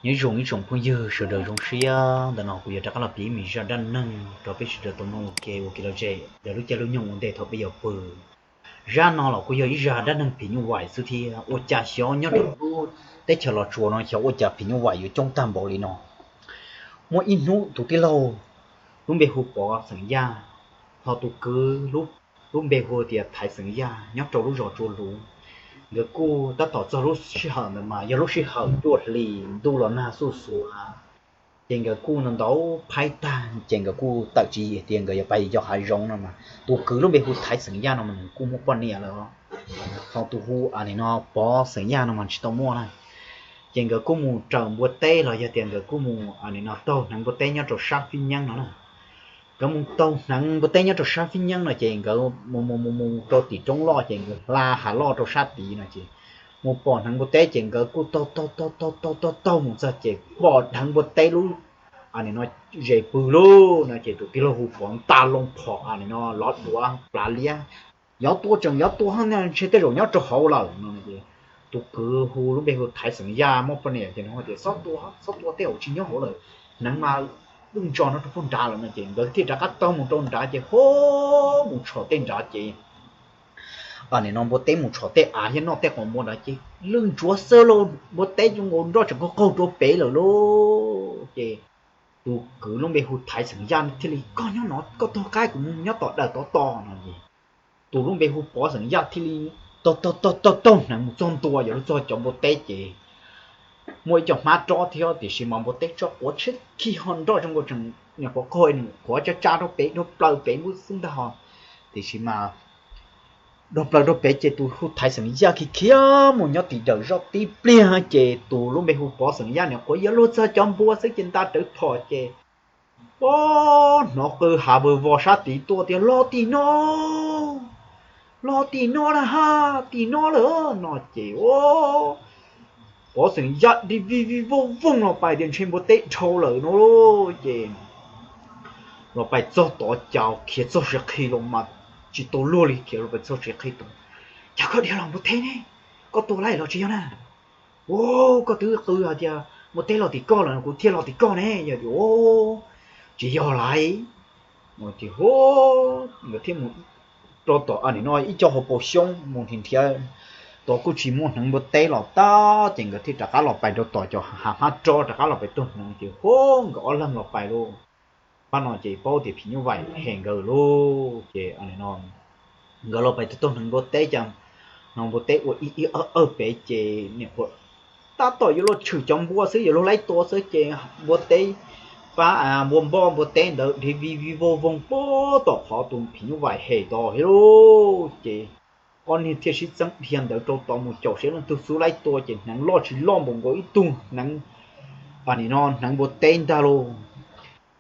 Nyob zoo ib tsoom phooj ywg sawv daws, zoo siab ntawm no kuv yuav rov qab los piav ib me zaj dab neeg rau peb sawv daws tau mloog ua ke ua kev lom zem lawv lub caij lub nyoog ua ntej thaum peb yuav pw. Zaj no los kuj yog ib zaj dab neeg phim nyuj vais xwb thiab. Ua cas xyov nyob rau lub teb chaws Los Tsuas no xyov ua cas phim nyuj vais yuav coob tag npaum li no. Muaj ib hnub tus tij laug lub npe hu Pov xeem Yaj, ho tus kwv lub npe hu tias Thaiv xeem Yaj nyob rau lub zos Tsua Luv. Nkawd kuj tab tom txog lub sij hawm ntawd mas yog lub sij hawm cuaj hlis ntuj los nag xuj xuav. Ces nkawd kuj ntau ntau phaib tag ces nkawd kuj tawm tswv yim tias nkawd yuav pais yos hav zoov no mas tus kwv lub npe hu Thaiv xeem Yaj no mas nws kuj muaj poj niam lawm, ho tus hu nim no Pov xeem Yaj no mas tsis tau muaj na. Ces nkawd kuj mus raws npua teb los yog tias nkawd kuj mus nim no taug hneev npua teb nyob rau sab Fib Nyeeb no na. Nkawd mus taug hneev npua teb nyob rau sab Fib Nyeeb no ces nkawd mus mus mus mus rau tim roob loj ces nkawd hla hav loj rau sab tid no ces mus pom hneev npua teb ces nkawd kuj taug taug taug taug taug taug taug mus txog ces pom hneev npua teb lub nim no zes pw lub no ces tus tij laug hu Pov nta loo phom nim no lov duav plav liab. Yov tua tseem yov tua hab, ntshe tej zaum nyob rau hauv lawm no es tus kwv hu lub npe hu Thaiv xeem Yaj muaj poj niam ces nws tias xob tua, xob tua, tej zaum tsis nyob hauv lawm, hneev mas lwj ntso no rau puag nrad lawm no ces nkawd thiaj rov qab taug mus rau nrad ces ho mus tshom tej nrad ces nim no npua teb mus tshom tej av thiab noj tej qos npua nrad ces lwj ntsuav xwb lauj, npua teb zoo nkaus nroj tseem qaug qaug rau pem lawm lauj. Ces tus kwv lub npe hu Thaiv xeem Yaj thiaj li, koj nyob no koj taug qab kuv mus nyob tom dawm tod tos no es tus lub npe hu Pov xeem Yaj thiaj li taug taug taug taug hneev mus txog ntua yuav luag txog cov npua teb ces muaj ib co hmab rob thiab tiam sis mas npua teb tso quav tsheb khi ho nroj zoo nkaus tseem nyuam qhuav qaug, nws qhuav tsab tsab rau pem, rau plaws pem npub xwb ntag ho. Tiam sis mas rau plaws rau pem ces tus hu Thaiv xeem Yaj khiav khiav mus nyob tim dawm zoj tib pliag ces tus lub npe hu Pov xeem Yaj nyuam qhuav yuav luag txog cov npua xwb ces nta rawv phom ces hnov qw hav vwg vos sab tid tuaj tias los tim no, los tim no na ha, tim no lawm no ces Pov xeem Yaj di vij vij vooj vooj los pais tias ntshe npua teb dhau lawm no ces los pais txog tod cas khiav txog siav qhi los mas tsis tau luag li, khiav los pais txog siav qhi tod, cas koj dhia los npua teb ne, koj tua lawm los tsis yog na? Ua, koj twb qw hais tias npua teb los tim koj lawm kuv thiaj los tim koj ne, yog tias tsis yog lawm. Ces nkawd thiaj mus rau tom nim no ib co hauv paus xyoob mus nrhiav nrhiav, tod kuj tsis muaj hneev npua teb los tag ces nkawd thiaj rov qab los pais rau tom cov hav hmab rob rov qab los pais taug hneev ces hu nkawd ob leeg los pais lauj. Pab no ces paub tias phim nyuj vais hem nkawd lauj ces nkawd los pais taug taug hneev npua teb cas hneev npua teb ua ib ib awj awj pem ces nim qhuav tab tom yuav luag tshwm cov npua xwb, yuav luag laib tua xwb ces npua teb, pab npua npoj npua teb ntawd dhia vij vij vooj vooj puag tom qhov tus phim nyuj vais hem tod thiab lauj. Ces ob niag thiaj sib txeeb dhia ntawd rau tod mus caum seb leej twg xub laib tua ces hneev loj tsis loj npaum nkaus ib tug hneev, nim no hneev npua teb ntag lauj.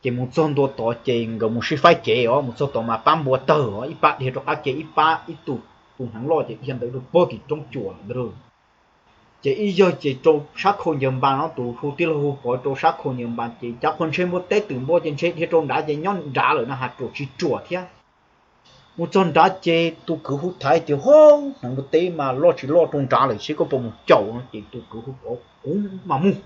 Ces mus txog ntua tod ces nkawd mus sib faib kev os, mus txog tod mas pab npua tawg os, ib pab dhia rau qab ke ib pab, ib tug tus hneev loj ces dhia ntawd rau puag tim roob cuam ntawd lauj. Ces ib yawg ces rau sab khau ncaws npas no, tus hu tij laug hu Pov rau sab khau ncaws npas ces cas qhuas ntshe npua teb twm npua ces ntshe dhia rau nrad ces nyob nrad lawm no has ruam tsis ruam thiab. Mus txog nrad ces tus kwv hu Thaiv tias hov, hneev npua teb mas loj tsis loj rau nrad lawm seb koj puas mus caum no ces tus kwv hu Pov kuv mam mus,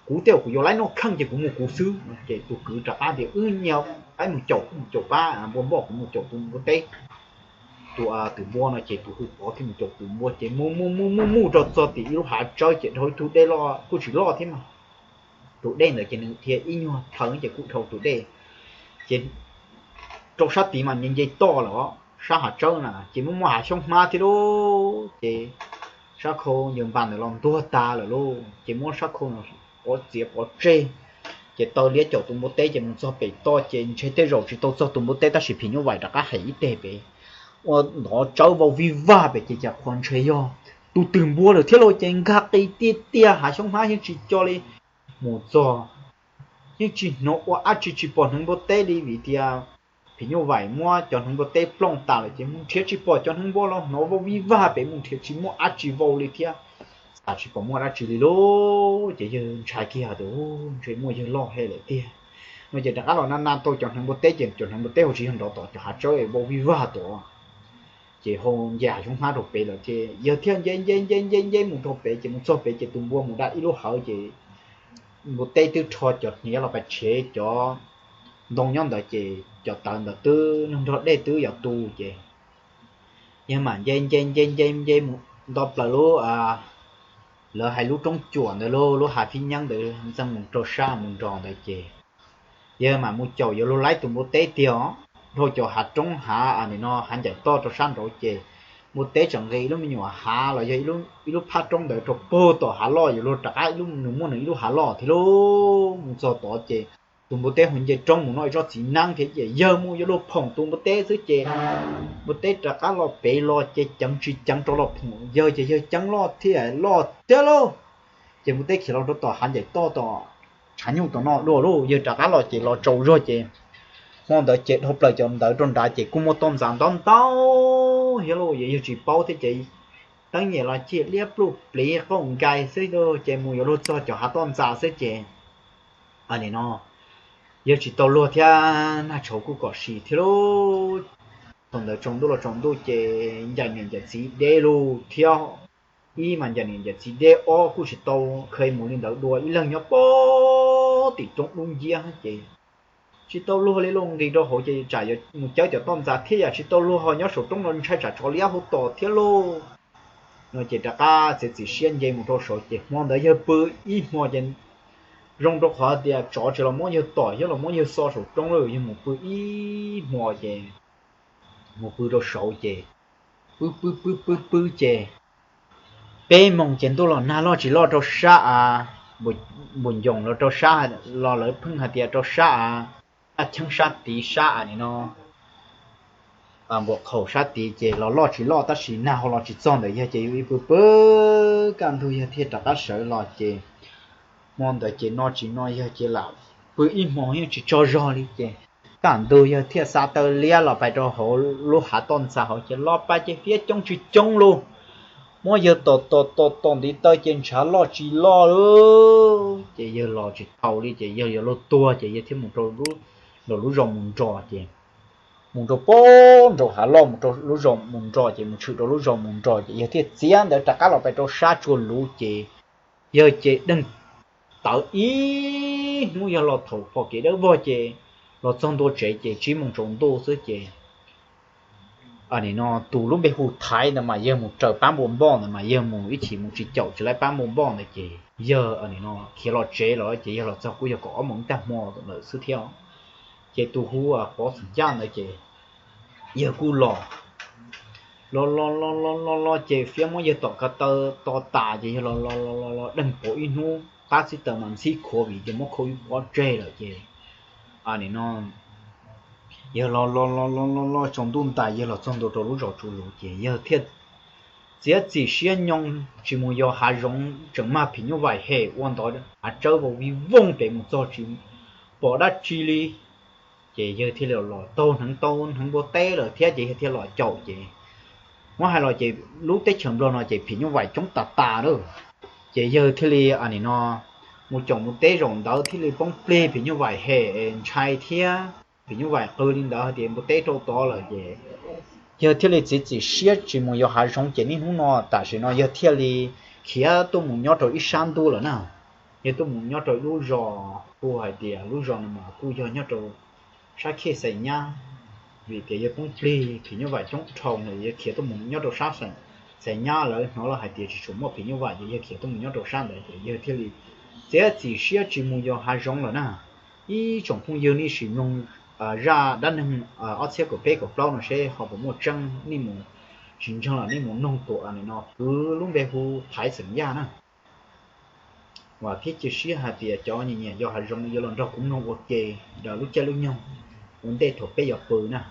kuv tej zaum kuv yuav laib noj kheej ces kuv mus kuv xwb no ces tus kwv rov qab tias wb nyias mus caum, kuv mus caum pab npua npoj, kuv mus caum tus npua teb, tus twm npua no ces tus hu Pov thiaj mus caum twm npua ces mus mus mus mus mus rau txog tim ib lub hav tsawb ces dhau ib tug dej loj kuj tsis loj thiab mas, tus dej ntawd ces nws dhia ib nyuag plhaw ces kuj dhau tus dej. Ces rau sab tid mas nce nce toj lawm os, sab hav tsawb na ces muaj muaj hav xyoob hmab thiab lauj. Ces sab khau ncaws npas ntawd los ntuag tas lawm lauj, ces muab sab khau pov txiav pov tseg, ces taw liab caum tus npua teb ces mus txog pem toj ces ntshe tej zaum tsis tau txog tus npua teb tab sis phim nyuj vais rov qab hem ib teg pem, ua ntov tsawb vau vij vag pem ces cas qhuas ntshe yog tus twm npua lawm thiab lauj. Ces nkag qis tiag tiag, hav xyoob hmab yeej tsis co li. Mus txog yeej tsis hnov ua dab tsi, tsis pom hneev npua teb li vim tias phim nyuj vais muab cov hneev npua teb plooj tas lawm ces mus nrhiav tsis pom cov hneev npua los hnov vau vij vag pem, mus nrhiav tsis muaj dab tsi vau li thiab, xav tsis pom muaj dab tsi li lauj. Ces yawg ntshai kiag tias ntshe muaj yawg loj hem lawm tiag no ces rov qab los na na tau cov hneev npua teb ces cov hneev npua teb hauv tsis yog nrov tom cov hav tsawb vau vij vag tom ces ho nce hav zoov hmab rau pem lawm ces yawg thiaj nce nce nce nce nce mus rau pem ces mus txog pem ces tus npua mus da ib lub hawv ces npua teb twb rho cov hniav los pais tshev cov ntoo nyob ntawd ces cov tawv ntawd twb nrog dej twb yuav tu ces yawg mam nce nce nce nce nce mus nto plaws lub, lawv hais lub roob cuam ntawd, lub lub hav phib nyeeb ntawd ntxeev mus rau sab mus nrog ntawd ces yawg mam mus caum yuav luag laib tus npua teb tiag os, dhau cov hav roob hav no hav ncaim toj rau sab nraud ces npua teb tseem nqis ib lub me nyuam hav los yog ib lub phab roob ntawd rau puag tom hav loj yuav luag rov qab ib lub nws muaj nws ib lub hav loj thiab lauj. Mus txog tod ces tus npua teb hu nce roob mus noj ib tsob txiv neeb thiab ces yawg mus yuav luag phoom tus npua teb xwb ces npua teb rov qab los pem los ces ceev tsis ceev rau los phoom yawg ces yawg ceeb loj thiab loj thiab lauj. Ces npua teb khiav los rau tom hav ncaim toj tom tshav nyuj tom no dua lauj, yawg rov qab los ces los tsaus zog ces hmo ntawd ces dhau plaws cov ntawd rau nrad ces kuj muaj toj ntxas ntau ntau thiab lauj, yawg tsis paub thiab ces teeb nyem los ciaj liab pluj pliv qaug nkaig xwb lauj, ces mus yuav luag txog cov hav toj ntxas xwb ces no yawg tsis tau luag thiab nag tshauv kuj kom si thiab lauj. Thaum ntawd tsaus ntuj los tsaus ntuj ces ncaim niam ncaim txiv deb lauj thiab, ib mas ncaim niam ncaim txiv deb, ob kuj tsis tau kheev mus li ntawd dua, ib leeg nyob pem tim roob dub nciab ces tsis tau luag li lauj, nqis rau hauv ces tsam yuav mus cawb cov toj ntxas thiab yam tsis tau luag ho nyob saum roob no ntshai tsam tsov liab hauv tos thiab lauj. No ces rov qab txiav txim siab nce mus rau saud ces hmo ntawd yawg pw ib hmo ces zoo rau qhov tias tsov tsis los muab yawg tom thiab los muab yawg xo saum roob lawm, yawg mus pw ib hmo ces mus pw rau saud ces pw pw pw pw pw ces peb moos ces ntuj los nag loj tsis loj rau sab av, npum ncoos los rau sab, los lawv pheej hais tias rau sab av, sab cheeb sab tid sab av no npuam qhaum sab tid ces los loj tsis loj tab sis nag ho los tsis txog ntawm yawg ces yawg pw pw kaj ntug yawg thiaj rov qab sawv los ces hmo ntawd ces no tsis no yawg ces lam pw ib hmo yeej tsis tsaug zog li ces kaj ntug yawg thiaj xa taw liab los pais rau hauv lub hav toj ntxas hauv ces los pais ces fiab coob tsis coob lauj. Muab yawg tom tom tom tom ntiv taw ces ntshav loj tsis loj lauj, ces yawg los tsis tau li ces yawg yuav luag tuag ces yawg thiaj mus rau lub zos mus nrog ces mus rau pem nraum hav loj mus rau lub zos mus nrog ces mus tshwm rau lub zos mus nrog ces yawg thiaj txiav ntawd rov qab los pais rau sab tsua luv ces yawg ces deeg tawv ib hnub, yawg los thaum pom kev dawb vog ces los txog ntua tsev ces tsib moos tsaus ntuj xwb ces nim no tus lub npe hu Thaiv ntawd mas yawg mus raws pab npua npoj ntawd mas yawg mus ib chim mus tsis caum tsis laib pab npua npoj ntawd ces yawg nim no khiav los tsev lawm ces yawg los txog kuj yog kaum ob moos ib tag hmo lawm xwb thiab. Ces tus hu Pov Xeem Yaj ntawd ces yawg kuj los los los los los los los ces fiab muab yawg tom ko taw to tas ces yawg los los los los los deeg pauv ib hnub, qab txij taws mas ntxhib khuav vim ces muab khau ib pob tseg lawm ces nim no yawg los los los los los los tsaus ntuj ntais yawg los txog ntua rau lub zos tsua luv ces yawg thiaj txiav txim siab nyoog tsis mus yos hav zoov, tseem mag phim nyuj vaim hem ua ntov hav tsawb vau vij vooj pem mus txog tsis pom dab tsi li. Ces yawg thiaj li los taug hneev tau hneev npua teb lawm thiab ces yawg thiaj los caum ces muab hais los ces lub teb chaws Nplog no ces phim nyuj vaim coob tas tas lawm. Ces yawg thiaj li nim no mus caum mus teb zaum ntawd thiaj li poob plig phim nyuj vaim hem ntshai thiab phim nyuj vaim qw li ntawd hais tias npua teb rau tod lawm ces yawg thiaj li txiav txim siab tsis mus yos hav zoov ces niaj hnub no tam sim no yawg thiaj li khiav tuaj mus nyob rau ib sab ntuj lawm na. Yawg tuaj mus nyob rau ib lub zos kuj hais tias lub zos no mas kuj yog nyob rau sab khej Xais Nyab, vim tias yawg poob plig phim nyuj vaim coob dhau na, yawg khiav tuaj mus nyob rau sab Xais Nyab lawv hnov lawv hais tias tsis tshua muaj phim nyuj vaim ces yawg khiav tuaj mus nyob rau sab ntawd ces yawg thiaj li txiav txim siab tsis mus yos hav zoov lawm na. Ib tsoom phooj ywg nej sim mloog zaj dab neeg ob txhiab kaum peb kaum plaub no seb ho puas muaj tseeb, nej mus tsis ntseeg los nej mus noog tus nim no kwv lub npe hu Thaiv Xeem Yaj na. Vam thiab cia siab hais tias cov nyiam nyiam yos hav zoov yuav los nrog kuv mloog ua ke raws lub caij lub nyoog ua ntej thaum peb yuav pw na.